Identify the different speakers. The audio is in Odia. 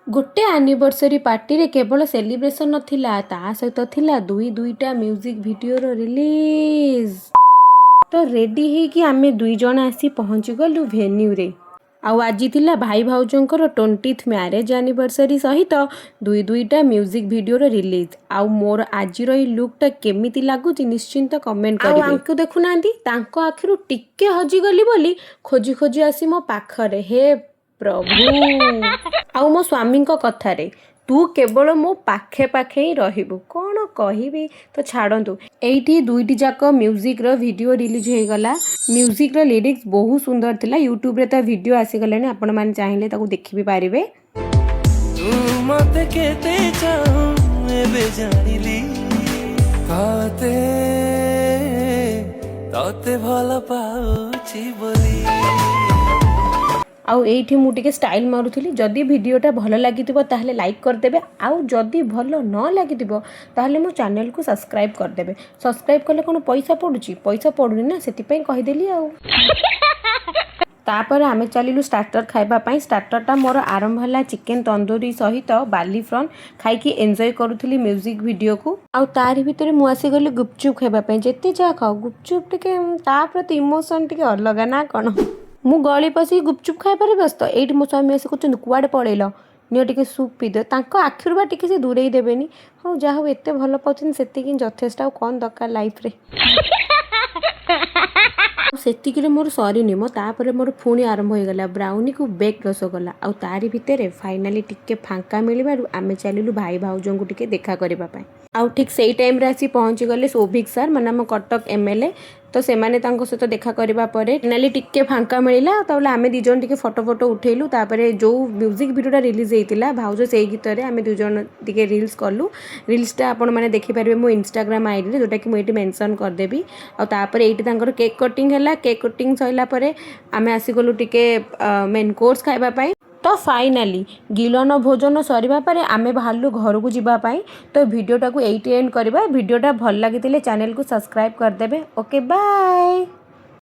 Speaker 1: ଗୋଟେ ଆନିଭର୍ସରୀ ପାର୍ଟିରେ କେବଳ ସେଲିବ୍ରେସନ୍ ନଥିଲା, ତା ସହିତ ଥିଲା ଦୁଇ ଦୁଇଟା ମ୍ୟୁଜିକ୍ ଭିଡ଼ିଓର ରିଲିଜ୍। ତ ରେଡ଼ି ହେଇକି ଆମେ ଦୁଇ ଜଣ ଆସି ପହଞ୍ଚିଗଲୁ ଭେନ୍ୟୁରେ। ଆଉ ଆଜି ଥିଲା ଭାଇ ଭାଉଜଙ୍କର 20th marriage anniversary ସହିତ ଦୁଇ ଦୁଇଟା ମ୍ୟୁଜିକ୍ ଭିଡ଼ିଓର ରିଲିଜ୍। ଆଉ ମୋର ଆଜିର ଏଇ ଲୁକ୍ଟା କେମିତି ଲାଗୁଛି, ନିଶ୍ଚିନ୍ତ କମେଣ୍ଟ କରିବେ। ଆଉ ଆଙ୍କୁ ଦେଖୁନାହାନ୍ତି, ତାଙ୍କ ଆଖିରୁ ଟିକେ ହଜିଗଲି ବୋଲି ଖୋଜି ଖୋଜି ଆସି ମୋ ପାଖରେ। ହେ ପ୍ରଭୁ! ଆଉ ମୋ ସ୍ୱାମୀଙ୍କ କଥାରେ, "ତୁ କେବଳ ମୋ ପାଖେ ପାଖେ ହିଁ ରହିବୁ।" କ'ଣ କହିବି? ତ ଛାଡ଼ନ୍ତୁ, ଏଇଠି ଦୁଇଟି ଯାକ ମ୍ୟୁଜିକ୍ର ଭିଡ଼ିଓ ରିଲିଜ୍ ହେଇଗଲା। ମ୍ୟୁଜିକ୍ର ଲିରିକ୍ସ ବହୁତ ସୁନ୍ଦର ଥିଲା। ୟୁଟ୍ୟୁବରେ ତା ଭିଡ଼ିଓ ଆସିଗଲାଣି, ଆପଣମାନେ ଚାହିଁଲେ ତାକୁ ଦେଖି ବି ପାରିବେ।
Speaker 2: ତୁ ମତେ କେତେ ଚାହୁଁ ଏବେ ଜାଣିଲି, ତତେ ତତେ ଭଲ ପାଉଛି ବୋଲି।
Speaker 1: ଆଉ ଏଇଠି ମୁଁ ଟିକେ ଷ୍ଟାଇଲ୍ ମାରୁଥିଲି। ଯଦି ଭିଡ଼ିଓଟା ଭଲ ଲାଗିଥିବ, ତାହେଲେ ଲାଇକ୍ କରିଦେବେ। ଆଉ ଯଦି ଭଲ ନ ଲାଗିଥିବ, ତାହେଲେ ମୋ ଚ୍ୟାନେଲକୁ ସବସ୍କ୍ରାଇବ୍ କରିଦେବେ। ସବସ୍କ୍ରାଇବ୍ କଲେ କ'ଣ ପଇସା ପଡ଼ୁଛି? ପଇସା ପଡ଼ୁନି ନା, ସେଥିପାଇଁ କହିଦେଲି। ଆଉ ତାପରେ ଆମେ ଚାଲିଲୁ ଷ୍ଟାର୍ଟର ଖାଇବା ପାଇଁ। ଷ୍ଟାର୍ଟରଟା ମୋର ଆରମ୍ଭ ହେଲା ଚିକେନ୍ ତନ୍ଦୁରୀ ସହିତ ବାଲି ପ୍ରନ୍। ଖାଇକି ଏନ୍ଜୟ କରୁଥିଲି ମ୍ୟୁଜିକ୍ ଭିଡ଼ିଓକୁ। ଆଉ ତାରି ଭିତରେ ମୁଁ ଆସିଗଲି ଗୁପଚୁପ୍ ଖାଇବା ପାଇଁ। ଯେତେ ଯାହା ଖାଅ, ଗୁପଚୁପ୍ ଟିକେ ତା ପ୍ରତି ଇମୋସନ୍ ଟିକେ ଅଲଗା ନା କ'ଣ? ମୁଁ ଗଳି ପଶିକି ଗୁପଚୁପ୍ ଖାଇବାରେ ବ୍ୟସ୍ତ, ଏଇଠି ମୋ ସ୍ୱାମୀ ଆସି କହୁଛନ୍ତି, "କୁଆଡ଼େ ପଳେଇଲ? ନିଅ, ଟିକେ ସୁପ୍ ପିଇଦିଅ।" ତାଙ୍କ ଆଖିରୁ ବା ଟିକେ ସେ ଦୂରେଇ ଦେବେନି। ହଉ, ଯାହା ହଉ, ଏତେ ଭଲ ପାଉଛନ୍ତି, ସେତିକି ହିଁ ଯଥେଷ୍ଟ। ଆଉ କ'ଣ ଦରକାର ଲାଇଫ୍ରେ? ଆଉ ସେତିକିରେ ମୋର ସରିନି ମୋ। ତାପରେ ମୋର ପୁଣି ଆରମ୍ଭ ହୋଇଗଲା ବ୍ରାଉନିକୁ ବେକ୍ ରସଗୋଲା। ଆଉ ତାରି ଭିତରେ ଫାଇନାଲି ଟିକେ ଫାଙ୍କା ମିଳିବାରୁ ଆମେ ଚାଲିଲୁ ଭାଇ ଭାଉଜଙ୍କୁ ଟିକେ ଦେଖା କରିବା ପାଇଁ। ଆଉ ଠିକ୍ ସେଇ ଟାଇମ୍ରେ ଆସି ପହଞ୍ଚିଗଲେ ସୌଭିକ ସାର୍, ମାନେ ଆମ କଟକ ଏମଏଲଏ। ତ ସେମାନେ ତାଙ୍କ ସହିତ ଦେଖା କରିବା ପରେ ଫାଇନାଲି ଟିକେ ଫାଙ୍କା ମିଳିଲା। ତାହେଲେ ଆମେ ଦୁଇ ଜଣ ଟିକେ ଫଟୋ ଫଟୋ ଉଠେଇଲୁ। ତାପରେ ଯେଉଁ ମ୍ୟୁଜିକ୍ ଭିଡ଼ିଓଟା ରିଲିଜ୍ ହେଇଥିଲା ଭାଉଜ, ସେଇ ଗୀତରେ ଆମେ ଦୁଇ ଜଣ ଟିକେ ରିଲ୍ସ କଲୁ। ରିଲ୍ସଟା ଆପଣମାନେ ଦେଖିପାରିବେ ମୋ ଇନଷ୍ଟାଗ୍ରାମ ଆଇଡ଼ିରେ, ଯେଉଁଟାକି ମୁଁ ଏଇଠି ମେନସନ୍ କରିଦେବି। ଆଉ ତାପରେ ଏଇଠି ତାଙ୍କର କେକ୍ କଟିଂ ହେଲା। କେକ୍ କଟିଂ ସରିଲା ପରେ ଆମେ ଆସିଗଲୁ ଟିକେ ମେନ୍ କୋର୍ସ ଖାଇବା ପାଇଁ। ତ ଫାଇନାଲି ଗିଲନ ଭୋଜନ ସରିବା ପରେ ଆମେ ବାହାରିଲୁ ଘରକୁ ଯିବା ପାଇଁ। ତ ଭିଡ଼ିଓଟାକୁ ଏଇଠି ଏଣ୍ଡ କରିବା। ଭିଡ଼ିଓଟା ଭଲ ଲାଗିଥିଲେ ଚ୍ୟାନେଲକୁ ସବସ୍କ୍ରାଇବ୍ କରିଦେବେ। Okay, bye.